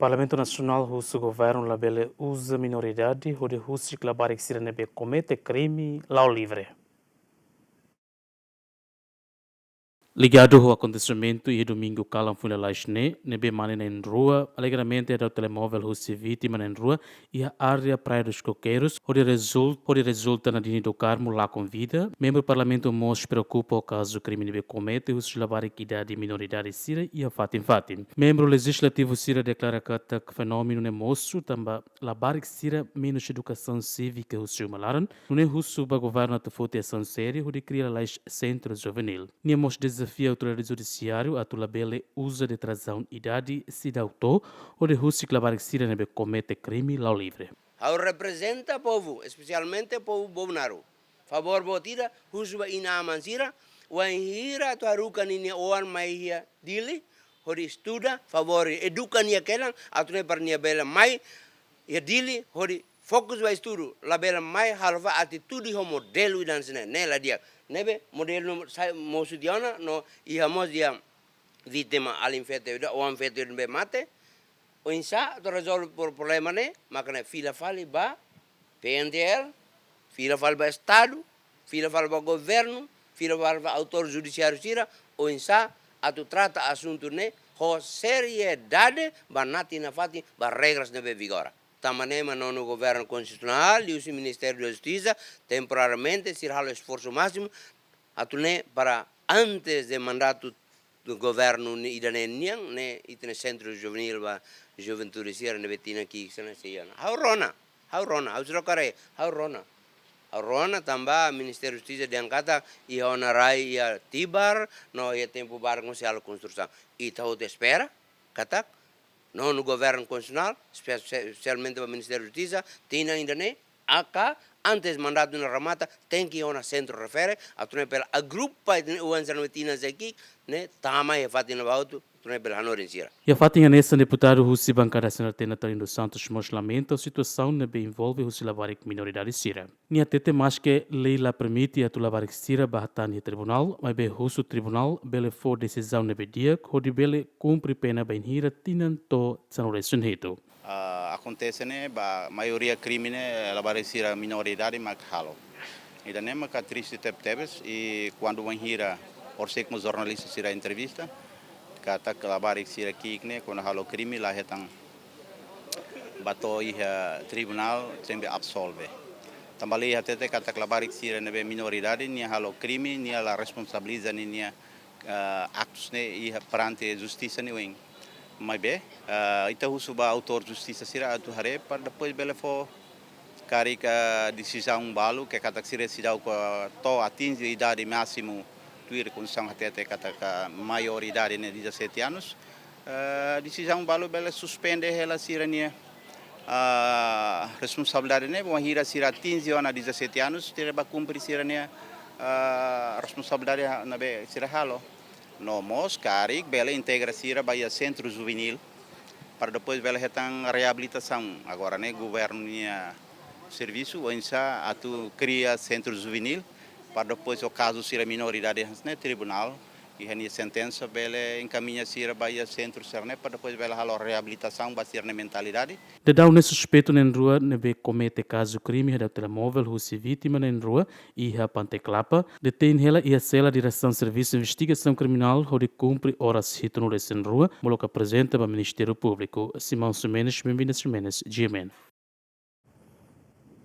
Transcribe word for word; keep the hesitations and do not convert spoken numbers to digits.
Parlamentu Nasionál husu governu labele uza minoridade hodi husik labarik sira ne'ebé komete krime la'o livre. Ligadu ho akontesimentu iha domingu kalan foin lalais ne'e, ne'ebé mane na'in-rua alegadamente hadau telemóvel husi vítima na'in-rua iha área Praia dos Coqueiros, hodi rezul-, hodi rezulta Nadine do Carmo lakon vida, membru parlamentu mós preokupa ho kazu krime ne'ebé komete husi labarik idade minoridade sira iha fatin-fatin. Membru lejizlativu sira deklara katak fenómenu ne'e mosu tanba labarik sira menus edukasaun sívika husi uma laran, nune'e husu ba governu atu foti asaun sériu hodi kria lalais sentru juvenil. Nia mós dezafia autoridade judisiáriu atu labele uza detrasaun idade seidauk to'o hodi husik labarik sira ne'ebé komete krime la'o livre. Ha'u reprezenta povu, espesialmente povu Bobonaro. Favór boot ida, husu ba inan-aman sira, wainhira atu haruka ninia oan mai iha Dili, hodi estuda, favór eduka nia kedan, atu nune'e para nia bele mai iha Dili, hodi fokus ba estudu, labele mai halo fali atitude ho modelu ida hanesan ne'e, ne'e la di'ak. Ne'ebé modelu no sai mosu tiha ona, no iha mós iha vítima alin feto ida, oan feto ida ne'ebé mate. Oinsá atu rezolve pro-, problema ne'e, maka ne'e fila fali ba P N D L, fila fali ba Estadu, fila fali ba governu, fila fali ba autór judisiáriu sira, oinsá atu trata asuntu ne'e ho seriedade, ba natin nafatin, ba regras ne'ebé vigora. Tanba ne'e mak nonu governu konstitusionál, liuhusi Ministériu da Justisa, temporariamente, sira halo esforsu másimu, atu nune'e para antes de mandatu do governu ne'e ida-ne'e nian, ne'e ita-nia sentru juvenil ba juventude sira ne'ebé tinan ki'ik sira-ne'e sei iha ona. Ha'u rona, ha'u rona, ha'u sira kare, ha'u rona. Ha'u rona tanba Ministériu Justisa dehan katak iha ona rai iha Tibar, no iha tempu badak mós sei halo konstrusaun. Ita hotu espera katak nonu governu konstitusionál, espe-, espesialmente ba Ministériu Justisa, tinan ida-ne'e, aka, antes mandatu ne'e remata, tenke iha ona sentru refere, atu nune'e bele agrupa ita-nia oan sira ne'ebé tinan sei ki'ik, ne'e tama iha fatin ne'ebá hotu, atu nune'e bele hanorin sira. Iha fatin hanesan, deputadu husi bankada S N R T Natalino dos Santos mós lamenta situasaun ne'ebé envolve husi labarik minoridade sira. Nia hatete maske lei la permite atu labarik sira bá hatán iha tribunál, maibé husu tribunál bele fó desizaun ne'ebé di'ak, hodi bele kumpre pena bainhira tinan to'o sanulu-resin-hitu. Ah, akontese ne'e, ba maioria krime ne'e, labarik sira minoridade mak halo. Ida-ne'e maka triste tebetebes, i kuandu bainhira horisehik mós jornalista sira entrevista, katak labarik sira ki'ik ne'e, kuandu halo krime la hetan bá to'o iha tribunál, tenke absolve. Tanba lei hatete katak labarik sira ne'ebé minoridade, nia halo krime, nia la responsabiliza ninia, ah, aktus ne'e iha perante justisa nia oin. Maibé, ah, ita husu ba autór justisa sira atu haree para depois bele fó karik, ah, desizaun balu, ke katak sira seidauk to'o atinje idade másimu tuir konstituisaun hatete katak maioridade ne'e dezassete anos. Ah, desizaun balu bele suspende hela sira-nia, ah, responsabilidade ne'e, bainhira sira atinje ona dezassete anos, sira bá kumpre sira-nia, ah, responsabilidade ne'ebé sira halo. No mós karik bele integra sira ba iha sentru juvenil, para depois bele hetan reabilitasaun. Agora ne'e governu nia servisu, oinsá atu kria sentru juvenil, para depois ho kazu sira minoridade ne'e tribunál iha nia sentensa bele enkamiña sira ba iha sentru sira-ne'e, para depois bele halo reabilitasaun ba sira-nia mentalidade. Daudaun ne'e suspeitu na'in-rua ne'ebé komete kazu krime hadau telemóvel husi vítima na'in-rua iha Pantai Klapa, detein hela iha sela Diresaun Servisu Investigasaun Kriminál hodi kumpre oras hitunulu-resin-rua, molok aprezenta ba Ministériu Públiku. Simão Ximenes, Benvinda Ximenes, G M N.